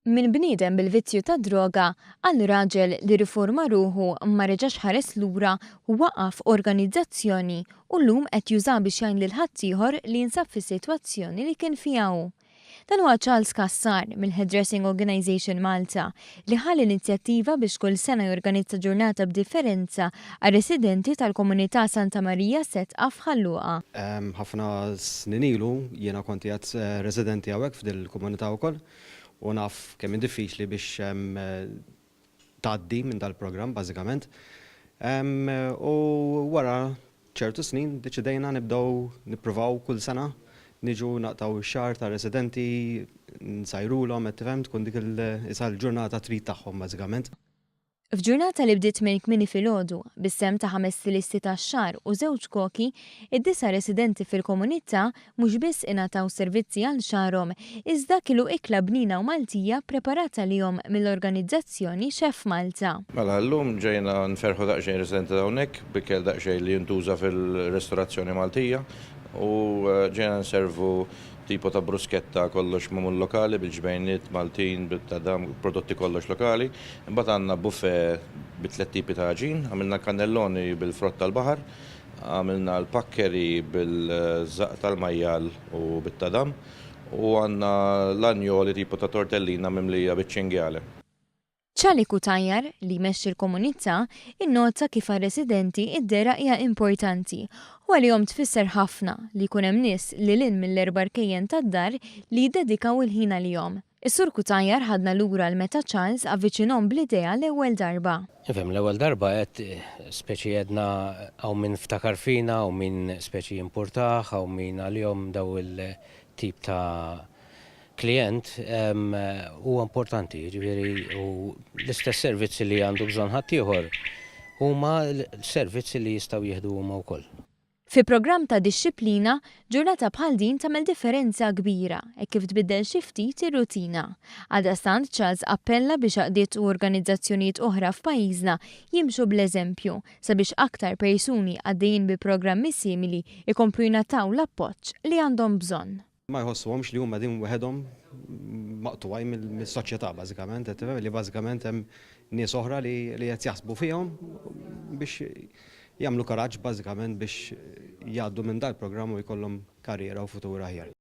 Minn bniedem bil-vizzju tad-droga għal raġel li rriforma ruħu ma reġax ħares lura u waqqaf organizzazzjoni u llum qed jużaha biex jgħin lil ħaddieħor li jinsab fis-sitwazzjoni li kien fiha hu. Dan huwa Charles Cassar mill-Hairdressing Organisation Malta li ħa l-inizjattiva biex kull sena jorganizza ġurnata b'differenza għar-residenti tal-komunità Santa Marija Setqa f'Ħal Luqa. Ħafna snin ilu jiena kont qiegħed residenti hawnhekk f'dil-komunità wkoll u naf kemm hi diffiċli biex tgħaddi minn dal-programm bażikament. U wara ċertu snin deċidejna nibdew nippruvaw kull sena niġu naqtgħu x-xagħar tar-residenti, nsajrulhom, qed tifhem, tkun dik il-isa l-ġurnata trid tagħhom bażikament. F'ġurnata li bdiet minn kmieni filgħodu, bis-sehem ta' ħames stilisti tax-xagħar u żewġ koki, id-disa' residenti fil-komunità mhux biss ingħataw servizzi għal xagħarhom, iżda kilu ikla bnina u Maltija ppreparata għalihom mill-organizzazzjoni Chef Malta. Mela, llum ġejna nferrħu daqsxejn residenti ta' hawnhekk b'ikel daqsxejn li jintuża fil-ristorazzjoni Maltija u ġejna nservu tipo ta' bruschetta kollox magħmul lokali bil-ġbejniet Maltin, bit-tadam, prodotti kollox lokali. Imbagħad għandna buffet bi tlett tipi ta' għaġin, għamilna l-cannelloni bil-frott tal-baħar, għamilna l-paccheri bil-żaqq tal-majjal u bit-tadam u għandna l-agnoli tipo ta' tortellina mimlija biċ-ċinghiale. Charlie Cutajar, li jmexxi l-komunità, innota kif għar-residenti d-dehra hija importanti u għalihom tfisser ħafna li jkun hemm nies lil hinn mill-erba' rkejjen tad-dar li jiddedikaw il-ħin għalihom. Is-Sur Cutajar ħadna lura għal meta Charles avviċinhom bl-idea l-ewwel darba. Nifhem, l-ewwel darba għedt speċi għedna hawn min ftakar fina, hawn min speċi jimpurtah, hawn min għalihom dawn il-tip ta' klijent huwa importanti, jiġifieri u l-istess servizzi li għandu bżonn ħaddieħor huma servizzi li jistgħu jieħdu huma wkoll. Fi programm ta' dixxiplina, ġurnata bħal din tagħmel differenza kbira hekk kif tbiddel xi ftit ir-rutina. Għaldaqstant Charles appella biex għaqdiet u organizzazzjonijiet oħra f'pajjiżna jimxu bl-eżempju sabiex aktar persuni għaddejjin bi programmi simili jkomplu jingħataw l-appoġġ li għandhom bżonn. Ma jħossuhomx li huma qegħdin waħedhom maqtugħin mis-soċjetà bażikament, qed tifhem li bażikament hemm nies oħra li qed jaħsbu fihom biex jagħmlu kuraġġ bażikament biex jgħaddu minn dal-programm u jkollhom karriera u futur aħjar.